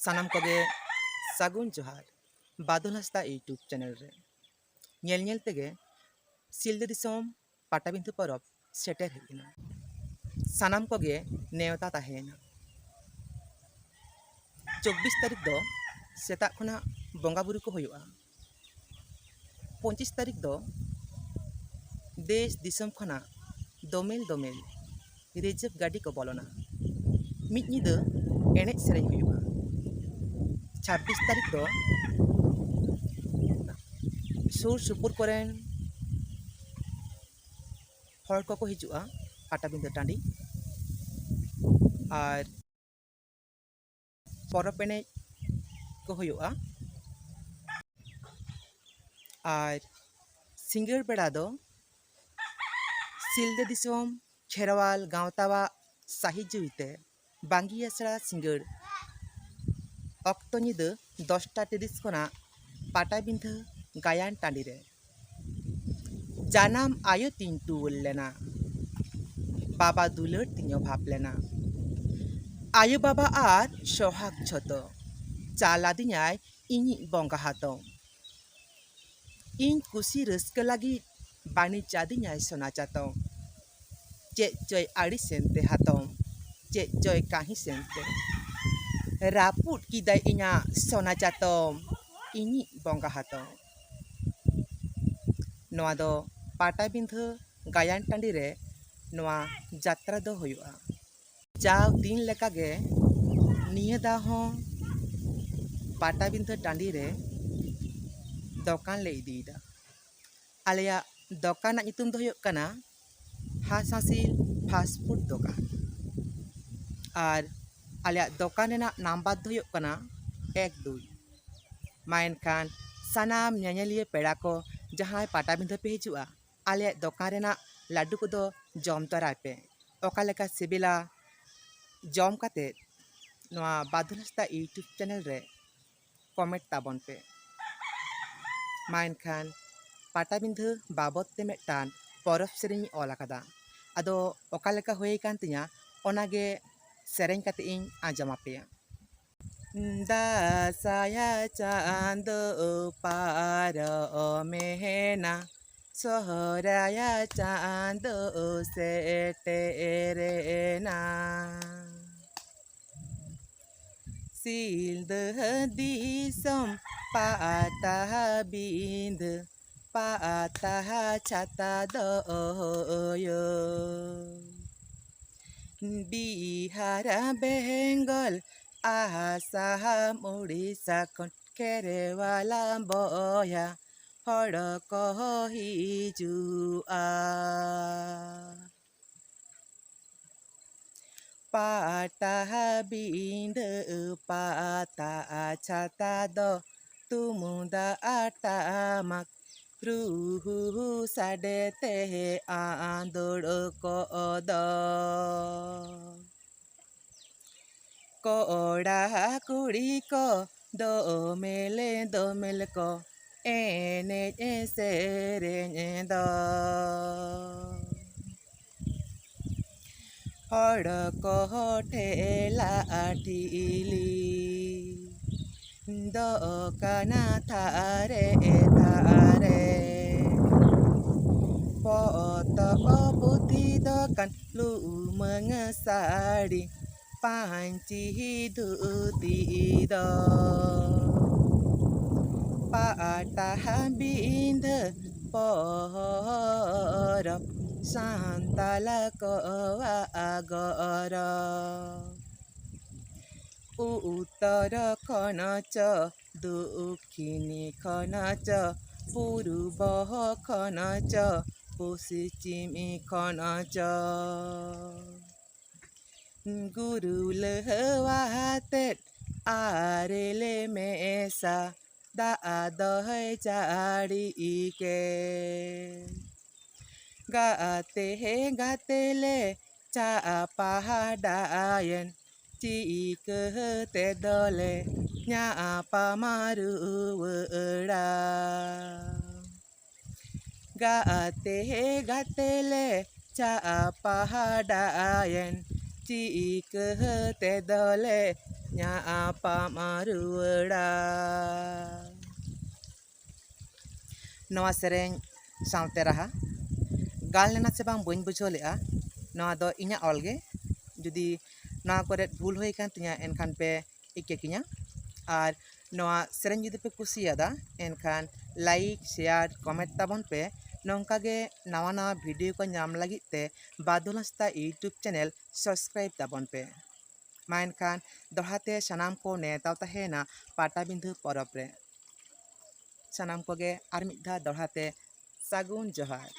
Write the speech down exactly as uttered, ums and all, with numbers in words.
ᱥᱟᱱᱟᱢ ᱠᱚᱜᱮ ᱥᱟᱹᱜᱩᱱ ᱡᱚᱦᱟᱨ ᱵᱟᱫᱚᱞ ᱦᱟᱸᱥᱫᱟ YouTube ᱪᱮᱱᱮᱞ ᱨᱮ᱾ ᱧᱮᱞ ᱧᱮᱞ ᱛᱮᱜᱮ ᱥᱤᱞᱫᱟᱹ ᱫᱤᱥᱚᱢ ᱯᱟᱴᱟᱵᱤᱸᱫᱷᱟᱹ ᱯᱚᱨᱚᱵᱽ ᱥᱮᱴᱮᱨ ᱦᱮᱡ ᱮᱱᱟ᱾ ᱥᱟᱱᱟᱢ ᱠᱚᱜᱮ ᱱᱮᱣᱛᱟ ᱛᱟᱦᱮᱸᱭᱮᱱᱟ᱾ ᱪᱚᱵᱵᱤᱥ ᱛᱟᱹᱨᱤᱠᱷ ᱫᱚ ᱥᱮᱛᱟᱜ ᱠᱷᱚᱱᱟᱜ ᱵᱚᱸᱜᱟ ᱵᱩᱨᱩ ᱠᱚ ᱦᱩᱭᱩᱜᱼᱟ᱾ ᱯᱚᱸᱪᱤᱥ ᱛᱟᱹᱨᱤᱠᱷ ᱫᱚ ᱫᱮᱥ ᱫᱤᱥᱚᱢ ᱠᱷᱚᱱᱟᱜ ᱫᱚᱢᱮᱞ ᱫᱚᱢᱮᱞ ᱨᱤᱡᱟᱹᱵᱷ ᱜᱟᱹᱰᱤ ᱠᱚ ᱵᱚᱞᱚᱱᱟ᱾ ᱢᱤᱫ ᱧᱤᱫᱟᱹ ᱮᱱᱮᱡ ᱥᱮᱨᱮᱧ ᱦᱩᱭᱩᱜᱼᱟ᱾ ᱪᱷᱟᱵᱵᱤᱥ ᱛᱟᱹᱨᱤᱠᱷ ᱫᱚ ᱥᱩᱨ ᱥᱩᱯᱩᱨ ᱠᱚᱨᱮᱱ ᱦᱚᱲ ᱠᱚᱠᱚ ᱦᱤᱡᱩᱜᱼᱟ ᱯᱟᱴᱟᱵᱤᱸᱫᱷᱟᱹ ᱴᱟᱺᱰᱤ᱾ ᱟᱨ ᱯᱚᱨᱚᱵᱽ ᱮᱱᱮᱡ ᱠᱚ ᱦᱩᱭᱩᱜᱼᱟ᱾ ᱟᱨ ᱥᱤᱸᱜᱟᱹᱲ ᱵᱮᱲᱟ ᱫᱚ ᱥᱤᱞᱫᱟᱹ ᱫᱤᱥᱚᱢ ᱠᱷᱮᱨᱣᱟᱞ ᱜᱟᱶᱛᱟᱣᱟᱜ ᱥᱟᱹᱦᱤᱡᱩᱦᱤ ᱛᱮ ᱵᱟᱝᱜᱤ ᱟᱥᱲᱟ ᱥᱤᱸᱜᱟᱹᱲ ᱚᱠᱛᱚ ᱧᱤᱫᱟᱹ ᱫᱚᱥᱴᱟ ᱛᱤᱨᱤᱥ ᱠᱷᱚᱱᱟᱜ ᱯᱟᱴᱟᱵᱤᱸᱫᱷᱟᱹ ᱜᱟᱭᱟᱱ ᱴᱟᱺᱰᱤ ᱨᱮ ᱡᱟᱱᱟᱢ ᱟᱭᱳ ᱛᱤᱧ ᱴᱩᱣᱟᱹᱨ ᱞᱮᱱᱟ, ᱵᱟᱵᱟ ᱫᱩᱞᱟᱹᱲ ᱛᱤᱧ ᱚᱵᱷᱟᱵ ᱞᱮᱱᱟ᱾ ᱟᱭᱳ ᱵᱟᱵᱟ ᱟᱨ ᱥᱚᱦᱟᱜ ᱡᱷᱚᱛᱚ, ᱪᱟᱞ ᱟᱹᱫᱤᱧᱟᱭ ᱤᱧᱤᱡ ᱵᱚᱸᱜᱟ ᱦᱟᱛᱚᱢ᱾ ᱤᱧ ᱠᱩᱥᱤ ᱨᱟᱹᱥᱠᱟᱹ ᱞᱟᱹᱜᱤᱫ ᱵᱟᱹᱱᱤᱡ ᱟᱹᱫᱤᱧᱟᱭ ᱥᱚᱱᱟ ᱪᱟᱛᱚᱢ᱾ ᱪᱮᱫ ᱪᱚᱭ ᱟᱹᱲᱤᱥᱮᱱ ᱛᱮ ᱦᱟᱛᱚᱢ, ᱪᱮᱫ ᱪᱚᱭ ᱠᱟᱹᱦᱤᱥᱮᱱ ᱛᱮ᱾ ᱨᱟᱹᱯᱩᱫ ᱠᱮᱫᱟᱭ ᱤᱧᱟᱹᱜ ᱥᱚᱱᱟ ᱪᱟᱛᱚᱢ, ᱤᱧᱤᱡ ᱵᱚᱸᱜᱟ ᱦᱟᱛᱚᱢ᱾ ᱱᱚᱣᱟ ᱫᱚ ᱯᱟᱴᱟᱵᱤᱸᱫᱷᱟᱹ ᱜᱟᱭᱟᱱ ᱴᱟᱺᱰᱤ ᱨᱮ ᱱᱚᱣᱟ ᱡᱟᱛᱨᱟ ᱫᱚ ᱦᱩᱭᱩᱜᱼᱟ᱾ ᱡᱟᱣ ᱫᱤᱱ ᱞᱮᱠᱟᱜᱮ ᱱᱤᱭᱟᱹ ᱫᱷᱟᱣ ᱦᱚᱸ ᱯᱟᱴᱟᱵᱤᱸᱫᱷᱟᱹ ᱴᱟᱺᱰᱤ ᱨᱮ ᱫᱚᱠᱟᱱ ᱞᱮ ᱤᱫᱤᱭᱮᱫᱟ᱾ ᱟᱞᱮᱭᱟᱜ ᱫᱚᱠᱟᱱ ᱨᱮᱱᱟᱜ ᱧᱩᱛᱩᱢ ᱫᱚ ᱦᱩᱭᱩᱜ ᱠᱟᱱᱟ ᱦᱟᱸᱥᱦᱟᱸᱥᱤᱞ ᱯᱷᱟᱥᱴ ᱯᱷᱩᱰ ᱫᱚᱠᱟᱱ᱾ ᱟᱨ ᱟᱞᱮᱭᱟᱜ ᱫᱚᱠᱟᱱ ᱨᱮᱱᱟᱜ ᱱᱟᱢᱵᱟᱨ ᱫᱚ ᱦᱩᱭᱩᱜ ᱠᱟᱱᱟ ᱮᱠ ᱫᱩᱭ᱾ ᱢᱟ ᱮᱱᱠᱷᱟᱱ ᱥᱟᱱᱟᱢ ᱧᱮᱧᱮᱞᱤᱭᱟᱹ ᱯᱮᱲᱟ ᱠᱚ ᱡᱟᱦᱟᱸᱭ ᱯᱟᱴᱟᱵᱤᱸᱫᱷᱟᱹ ᱯᱮ ᱦᱤᱡᱩᱜᱼᱟ, ᱟᱞᱮᱭᱟᱜ ᱫᱚᱠᱟᱱ ᱨᱮᱱᱟᱜ ᱞᱟᱹᱰᱩ ᱠᱚᱫᱚ ᱡᱚᱢ ᱛᱚᱨᱟᱭ ᱯᱮ᱾ ᱚᱠᱟ ᱞᱮᱠᱟ ᱥᱤᱵᱤᱞᱟ, ᱡᱚᱢ ᱠᱟᱛᱮ ᱱᱚᱣᱟ ᱵᱟᱫᱚᱞ ᱦᱟᱸᱥᱫᱟ YouTube ᱪᱮᱱᱮᱞ ᱨᱮ ᱠᱚᱢᱮᱱᱴ ᱛᱟᱵᱚᱱ ᱯᱮ᱾ ᱢᱟ ᱮᱱᱠᱷᱟᱱ ᱯᱟᱴᱟᱵᱤᱸᱫᱷᱟᱹ ᱵᱟᱵᱚᱫ ᱛᱮ ᱢᱤᱫᱴᱟᱝ ᱯᱚᱨᱚᱵᱽ ᱥᱮᱨᱮᱧ ᱤᱧ ᱚᱞ ᱟᱠᱟᱫᱟ᱾ ᱟᱫᱚ ᱚᱠᱟ ᱞᱮᱠᱟ ᱦᱩᱭ ᱟᱠᱟᱱ ᱛᱤᱧᱟ, ᱚᱱᱟᱜᱮ ᱥᱮᱨᱮᱧ ᱠᱟᱛᱮ ᱤᱧ ᱟᱸᱡᱚᱢ ᱟᱯᱮᱭᱟ᱾ ᱫᱟᱸᱥᱟᱭᱟ ᱪᱟᱸᱫᱚ ᱯᱟᱨᱚᱢᱮᱱᱟ, ᱥᱚᱦᱨᱟᱭᱟ ᱪᱟᱸᱫᱚ ᱥᱮᱴᱮᱨᱮᱱᱟ᱾ ᱥᱤᱞᱫᱟᱹ ᱫᱤᱥᱚᱢ ᱯᱟᱛᱟ ᱵᱤᱸᱫᱷᱟᱹ, ᱯᱟᱛᱟ ᱪᱷᱟᱛᱟ ᱫᱚ ᱦᱳᱭᱳ᱾ ᱵᱤᱦᱟᱨ ᱵᱮᱝᱜᱚᱞ ᱟᱥᱟᱢ ᱩᱲᱤᱥᱥᱟ ᱠᱷᱚᱱ ᱠᱷᱮᱨᱣᱟᱞᱟ ᱵᱚᱭᱦᱟ ᱦᱚᱲ ᱠᱚ ᱦᱤᱡᱩᱜᱼᱟ᱾ ᱯᱟᱴᱟᱵᱤᱸᱫᱷᱟᱹ ᱯᱟᱛᱟ ᱪᱷᱟᱛᱟ ᱫᱚ ᱛᱩᱢᱫᱟᱜ ᱴᱟᱢᱟᱠ ᱨᱩ ᱥᱟᱰᱮ ᱛᱮ ᱟᱸᱫᱳᱲ ᱠᱚᱜ ᱫᱚ᱾ ᱠᱚᱲᱟ ᱠᱩᱲᱤ ᱠᱚ ᱫᱚᱢᱮᱞ ᱫᱚᱢᱮᱞ ᱠᱚ ᱮᱱᱮᱡ ᱥᱮᱨᱮᱧ ᱫᱚ᱾ ᱦᱚᱲ ᱠᱚ ᱴᱷᱮᱞᱟ ᱴᱷᱤᱞᱤ ᱫᱚ ᱠᱟᱱᱟ ᱛᱷᱟᱨᱮ ᱛᱷᱟᱨᱮ᱾ ᱯᱚᱛᱚᱵ ᱯᱩᱛᱷᱤ ᱫᱚᱠᱟᱱ ᱞᱩᱢᱟᱹᱝ ᱥᱟᱹᱲᱤ ᱯᱟᱹᱧᱪᱤ ᱫᱷᱩᱛᱤ ᱫᱚ᱾ ᱯᱟᱴᱟᱵᱤᱸᱫᱷᱟᱹ ᱯᱚᱨᱚᱵᱽ ᱥᱟᱱᱛᱟᱞ ᱠᱚᱣᱟᱜ ᱜᱚᱨᱚᱵᱽ᱾ ᱩᱛᱛᱚᱨ ᱠᱷᱚᱱ ᱪᱚ ᱫᱚᱠᱠᱷᱤᱱᱤ ᱠᱷᱚᱱ ᱪᱚ ᱯᱩᱨᱩᱵᱚ ᱠᱷᱚᱱ ᱪᱚ ᱯᱚᱥᱪᱤᱢᱤ ᱠᱷᱚᱱ ᱪᱚ᱾ ᱜᱩᱨᱩ ᱞᱟᱹᱣᱟᱛᱮᱫ ᱟᱨᱮᱞᱮ ᱢᱮᱥᱟ ᱫᱟᱜ ᱫᱚᱦᱚᱭ ᱡᱟᱹᱲᱤ ᱠᱮ᱾ ᱜᱟᱛᱮ ᱜᱟᱛᱮ ᱞᱮ ᱪᱟᱯᱟᱰᱟᱭᱮᱱ, ᱪᱤᱠᱟᱹ ᱛᱮᱫᱚᱞᱮ ᱧᱟᱯᱟᱢᱟ ᱨᱩᱣᱟᱹᱲᱟ᱾ ᱜᱟᱛᱮ ᱜᱟᱛᱮ ᱞᱮ ᱪᱟᱯᱟᱰᱟᱭᱮᱱ, ᱪᱤᱠᱟᱹ ᱛᱮᱫᱚᱞᱮ ᱧᱟᱯᱟᱢ ᱨᱩᱣᱟᱹᱲᱟ᱾ ᱱᱚᱣᱟ ᱥᱮᱨᱮᱧ ᱥᱟᱶᱛᱮ ᱨᱟᱦᱟ ᱜᱟᱱ ᱞᱮᱱᱟ ᱥᱮ ᱵᱟᱝ ᱵᱟᱹᱧ ᱵᱩᱡᱷᱟᱹᱣ ᱞᱮᱫᱼᱟ᱾ ᱱᱚᱣᱟ ᱫᱚ ᱤᱧᱟᱹᱜ ᱚᱞ ᱜᱮ᱾ ᱡᱩᱫᱤ ᱱᱚᱣᱟ ᱠᱚᱨᱮ ᱵᱷᱩᱞ ᱦᱩᱭ ᱟᱠᱟᱱ ᱛᱤᱧᱟᱹ, ᱮᱱᱠᱷᱟᱱ ᱯᱮ ᱤᱠᱟᱹ ᱠᱤᱧᱟ᱾ ᱟᱨ ᱱᱚᱣᱟ ᱥᱮᱨᱮᱧ ᱡᱩᱫᱤ ᱯᱮ ᱠᱩᱥᱤᱭᱟᱫᱟ, ᱮᱱᱠᱷᱟᱱ like, share, comment ᱛᱟᱵᱚᱱ ᱯᱮ᱾ ᱱᱚᱝᱠᱟ ᱜᱮ ᱱᱟᱣᱟ ᱱᱟᱣᱟ video ᱠᱚ ᱧᱟᱢ ᱞᱟᱹᱜᱤᱫ ᱛᱮ ᱵᱟᱫᱚᱞ ᱦᱟᱸᱥᱫᱟ YouTube channel subscribe ᱛᱟᱵᱚᱱ ᱯᱮ᱾ ᱢᱟ ᱮᱱᱠᱷᱟᱱ ᱫᱚᱦᱲᱟ ᱛᱮ ᱥᱟᱱᱟᱢ ᱠᱚ ᱱᱮᱣᱛᱟ ᱛᱟᱦᱮᱱᱟ ᱯᱟᱴᱟᱵᱤᱸᱫᱷᱟᱹ ᱯᱚᱨᱚᱵᱽ ᱨᱮ᱾ ᱥᱟᱱᱟᱢ ᱠᱚᱜᱮ ᱟᱨ ᱢᱤᱫ ᱫᱷᱟᱣ ᱫᱚᱦᱲᱟ ᱛᱮ ᱥᱟᱹᱜᱩᱱ ᱡᱚᱦᱟᱨ᱾